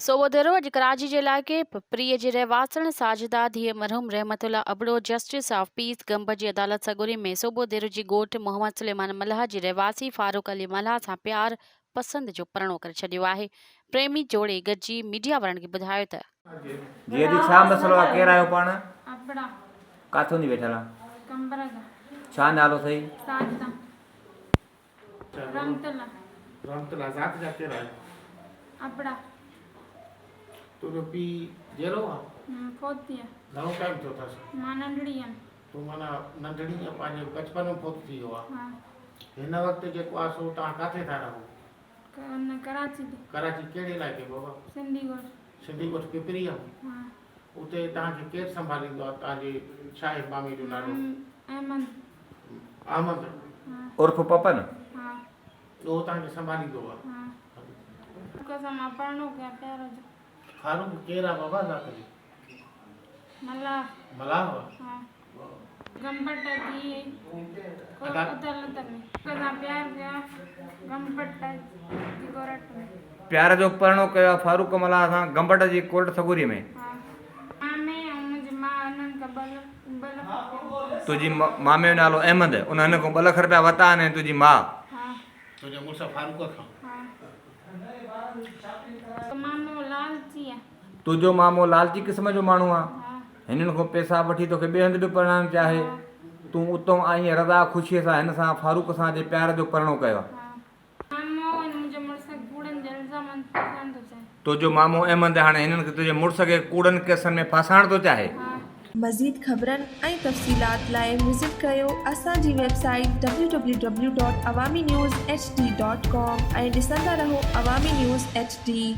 سوڀوديرو اڄ ڪراچي جي علائقي پپريء جي رهواسڻ ساجده ڌيء مرحوم Rahmat Ullah Abro justice of peace Gambat جي عدالت سڳوري ۾ سوڀوديرو جي ڳوٺ محمد سليمان ملاح جي رهواسي فاروق علي ملاح سان پيار پسند جو پرڻو ڪري ڇڏيو آهي پريمي جوڙي گڏجي ميڊيا وارن کي ٻڌايو ته. جي ادي ڇا مسئلو آ ڪير آهيو پاڻ؟ ابڙا. ڪاٿون جي ويٺل آ؟ قمبر جا. ڇا نالو اٿئي؟ ساجده. رحمت الله. رحمت الله ذات جا ڪير آهيو؟ ابڙا. تنهنجو پيء جيئرو آ؟ فوت ٿي ويو. گهڻو ٽائيم ٿيو اٿس؟ مان ننڍڙي هيم. تون معنيٰ ننڍڙي هئين پنهنجي بچپن ۾ فوت ٿي ويو آ. ها. هن وقت جيڪو آ سو توهان ڪاٿي ٿا رهو؟ ڪراچي تي. ڪراچي ڪهڙي علائقي بابا؟ سنڌي ڳوٺ. سنڌي ڳوٺ پپريء ۾؟ ها. اتي توهان کي ڪير سنڀاليندو آ؟ توهان جي ڇا آهي مامي جو نالو؟ احمد. احمد. ها. عرف پپن؟ ها. اهو توهان کي سنڀاليندو آ؟ ها. قسم مان پرڻو ڪيان پيار جو. فاروق ڪير آ بابا ذات جي؟ ملاح. ملاح آ؟ ها. گمبٽ جي عدالت ۾ سان پيار ڪيا گمبٽ جي ڪورٽ ۾. پيار جو پرڻو ڪيو آ فاروق ملاح سان گمبٽ جي ڪورٽ سڳوري ۾. ها. مامي ۽ منهنجي ماء انهن کان ٻه لک رپيا ورتا. تنهنجي مامي جو نالو احمد ان هن کان ٻه لک رپيا ورتا آهن ۽ تنهنجي ماء. ها. تنهنجي مڙس فاروق کان. ها. مامو لالچي آ. تنهنجو مامو لالچي قسم جو ماڻهو آ. هنن کان پئسا وٺي توکي ٻئي هنڌ به پرڻائڻ چاهي. تون اتئون آئين ۽ رضا خوشيء سان هن سان فاروق سان جي پيار جو پرڻو ڪيو آ. تنهنجو مامو احمد هاڻي هنن کي تنهنجي مڙس کي ڪوڙن ڪيسن ۾ ڦاسائڻ ٿو چاهي. مزيد خبرن ۽ تفصيلات لاء وزٽ ڪريو اسان جي website W W W dot Awami news H D dot com ۽ ڏسندا رهو عوامي نيوز ايڇ ڊي.